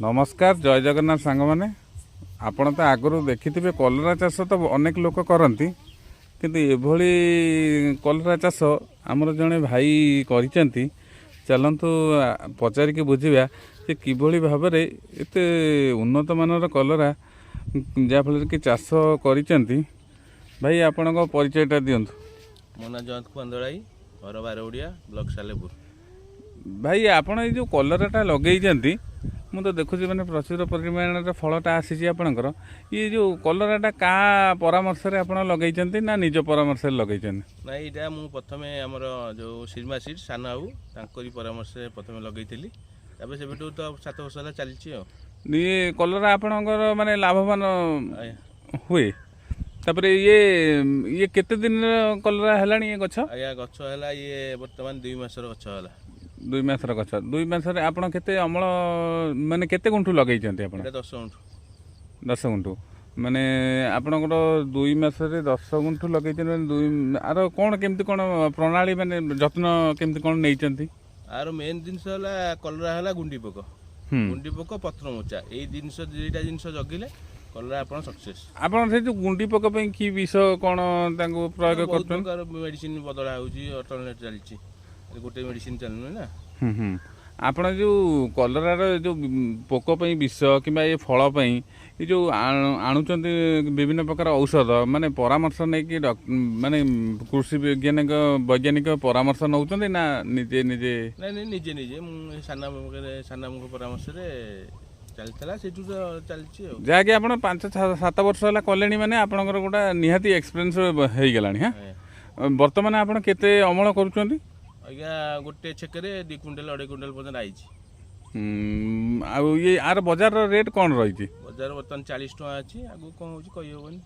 ନମସ୍କାର, ଜୟ ଜଗନ୍ନାଥ ସାଙ୍ଗମାନେ। ଆପଣ ତ ଆଗରୁ ଦେଖିଥିବେ, କଲରା ଚାଷ ତ ଅନେକ ଲୋକ କରନ୍ତି, କିନ୍ତୁ ଏଭଳି କଲରା ଚାଷ ଆମର ଜଣେ ଭାଇ କରିଛନ୍ତି। ଚାଲନ୍ତୁ ପଚାରିକି ବୁଝିବା ଯେ କିଭଳି ଭାବରେ ଏତେ ଉନ୍ନତମାନର କଲରା ଯାହାଫଳରେ କି ଚାଷ କରିଛନ୍ତି। ଭାଇ, ଆପଣଙ୍କ ପରିଚୟଟା ଦିଅନ୍ତୁ। ମୋ ନାଁ ଜୟନ୍ତ କୁମାର ଦଳାଇ, ଘର ବାରଉଡ଼ିଆ, ବ୍ଲକ ସାଲେପୁର। ଭାଇ, ଆପଣ ଏଇ ଯେଉଁ କଲରାଟା ଲଗେଇଛନ୍ତି, ମୁଁ ତ ଦେଖୁଛି ମାନେ ପ୍ରଚୁର ପରିମାଣରେ ଫଳଟା ଆସିଛି ଆପଣଙ୍କର। ଇଏ ଯେଉଁ କଲରାଟା କାହା ପରାମର୍ଶରେ ଆପଣ ଲଗେଇଛନ୍ତି ନା ନିଜ ପରାମର୍ଶରେ ଲଗେଇଛନ୍ତି? ନାଇଁ, ଏଇଟା ମୁଁ ପ୍ରଥମେ ଆମର ଯେଉଁ ସିର୍ମା ସିଡ୍ ସାନ ବାବୁ, ତାଙ୍କରି ପରାମର୍ଶରେ ପ୍ରଥମେ ଲଗେଇଥିଲି। ତାପରେ ସେବେଠୁ ତ 7 ବର୍ଷ ହେଲା ଚାଲିଛି ଆଉ। ଇଏ କଲରା ଆପଣଙ୍କର ମାନେ ଲାଭବାନ ହୁଏ। ତାପରେ ଇଏ କେତେ ଦିନର କଲରା ହେଲାଣି ଏ ଗଛ? ଆଜ୍ଞା, ଗଛ ହେଲା ଇଏ ବର୍ତ୍ତମାନ 2 ମାସର ଗଛ ହେଲା। 2 ମାସର ଗଛ। 2 ମାସରେ ଆପଣ କେତେ ଅମଳ, ମାନେ କେତେ ଗୁଣ୍ଠୁ ଲଗେଇଛନ୍ତି ଆପଣ? ଏଇଟା 10 ଗୁଣ୍ଠୁ। 10 ଗୁଣ୍ଠୁ। ମାନେ ଆପଣଙ୍କର 2 ମାସରେ 10 ଗୁଣ୍ଠୁ ଲଗେଇଛନ୍ତି। ମାନେ ଦୁଇ ଆର କ'ଣ କେମିତି କ'ଣ ପ୍ରଣାଳୀ, ମାନେ ଯତ୍ନ କେମିତି କ'ଣ ନେଇଛନ୍ତି? ଆର ମେନ୍ ଜିନିଷ ହେଲା କଲରା ହେଲା ଗୁଣ୍ଡି ପୋକ। ଗୁଣ୍ଡି ପୋକ, ପତ୍ର ମୋଚା, ଏଇ ଜିନିଷ ଦୁଇଟା ଜିନିଷ ଜଗିଲେ କଲରା ଆପଣ ସକ୍ସେସ୍। ଆପଣ ସେ ଯେଉଁ ଗୁଣ୍ଡି ପୋକ ପାଇଁ କି ବିଷ କ'ଣ ତାଙ୍କୁ ପ୍ରୟୋଗ ବହୁତ କରୁଛନ୍ତି? ପ୍ରକାର ମେଡ଼ିସିନ ବଦଳା ହେଉଛି, ଅଲ୍ଟରନେଟ୍ ଚାଲିଛି, ଗୋଟେ ମେଡ଼ିସିନ ଚାଲୁନି ନା। ହୁଁ ହୁଁ ଆପଣ ଯେଉଁ କଲରାର ଯେଉଁ ପୋକ ପାଇଁ ବିଷ କିମ୍ବା ଏ ଫଳ ପାଇଁ ଏ ଯେଉଁ ଆଣୁଛନ୍ତି ବିଭିନ୍ନ ପ୍ରକାର ଔଷଧ, ମାନେ ପରାମର୍ଶ ନେଇକି ମାନେ କୃଷି ବୈଜ୍ଞାନିକ ବୈଜ୍ଞାନିକ ପରାମର୍ଶ ନେଉଛନ୍ତି ନା ନିଜେ ନିଜେ? ନାଇଁ, ନିଜେ ନିଜେ। ମୁଁ ଏ ସାନ ପାଖରେ, ସାନଙ୍କ ପରାମର୍ଶରେ ଚାଲିଥିଲା, ସେଇଠୁ ତ ଚାଲିଛି ଆଉ। ଯାହାକି ଆପଣ 5-7 ବର୍ଷ ହେଲା କଲେଣି, ମାନେ ଆପଣଙ୍କର ଗୋଟେ ନିହାତି ଏକ୍ସପିରିଏନ୍ସ ହେଇଗଲାଣି। ହଁ। ବର୍ତ୍ତମାନ ଆପଣ କେତେ ଅମଳ କରୁଛନ୍ତି? ଆଜ୍ଞା, ଗୋଟେ ଛେକରେ 2 କୁଇଣ୍ଟାଲ, 2.5 କୁଇଣ୍ଟାଲ ପର୍ଯ୍ୟନ୍ତ ଆଇଛି। ଆଉ ଇଏ ଆର ବଜାରର ରେଟ୍ କ'ଣ ରହିଛି? ବଜାର ବର୍ତ୍ତମାନ 40 ଟଙ୍କା ଅଛି। ଆଗକୁ କ'ଣ ହେଉଛି କହିହେବନି।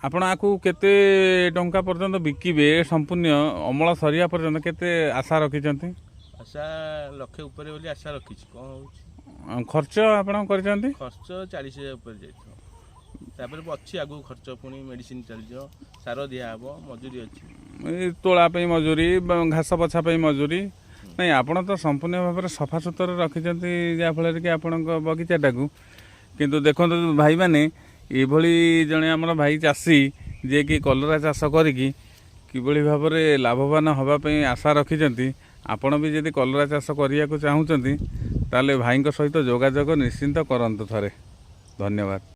ଆପଣ ଆକୁ କେତେ ଟଙ୍କା ପର୍ଯ୍ୟନ୍ତ ବିକିବେ? ସମ୍ପୂର୍ଣ୍ଣ ଅମଳ ସରିବା ପର୍ଯ୍ୟନ୍ତ କେତେ ଆଶା ରଖିଛନ୍ତି? ଆଶା ଲକ୍ଷେ ଉପରେ ବୋଲି ଆଶା ରଖିଛି, କ'ଣ ହେଉଛି। ଆଉ ଖର୍ଚ୍ଚ ଆପଣ କରିଛନ୍ତି? ଖର୍ଚ୍ଚ 40,000 ଉପରେ ଯାଇଥିବ। ତାପରେ ଅଛି ଆଗକୁ ଖର୍ଚ୍ଚ, ପୁଣି ମେଡ଼ିସିନ ଚାଲିଯିବ, ସାର ଦିଆହେବ, ମଜୁରୀ ଅଛି। ଏ ତୋଳା ପାଇଁ ମଜୁରୀ, ଘାସ ବଛା ପାଇଁ ମଜୁରୀ। ନାଇଁ, ଆପଣ ତ ସମ୍ପୂର୍ଣ୍ଣ ଭାବରେ ସଫାସୁତୁରା ରଖିଛନ୍ତି ଯାହାଫଳରେ କି ଆପଣଙ୍କ ବଗିଚାଟାକୁ। କିନ୍ତୁ ଦେଖନ୍ତୁ ଭାଇମାନେ, ଏଭଳି ଜଣେ ଆମର ଭାଇ ଚାଷୀ, ଯିଏକି କଲରା ଚାଷ କରିକି କିଭଳି ଭାବରେ ଲାଭବାନ ହେବା ପାଇଁ ଆଶା ରଖିଛନ୍ତି। ଆପଣ ବି ଯଦି କଲରା ଚାଷ କରିବାକୁ ଚାହୁଁଛନ୍ତି, ତାହେଲେ ଭାଇଙ୍କ ସହିତ ଯୋଗାଯୋଗ ନିଶ୍ଚିନ୍ତ କରନ୍ତୁ ଥରେ। ଧନ୍ୟବାଦ।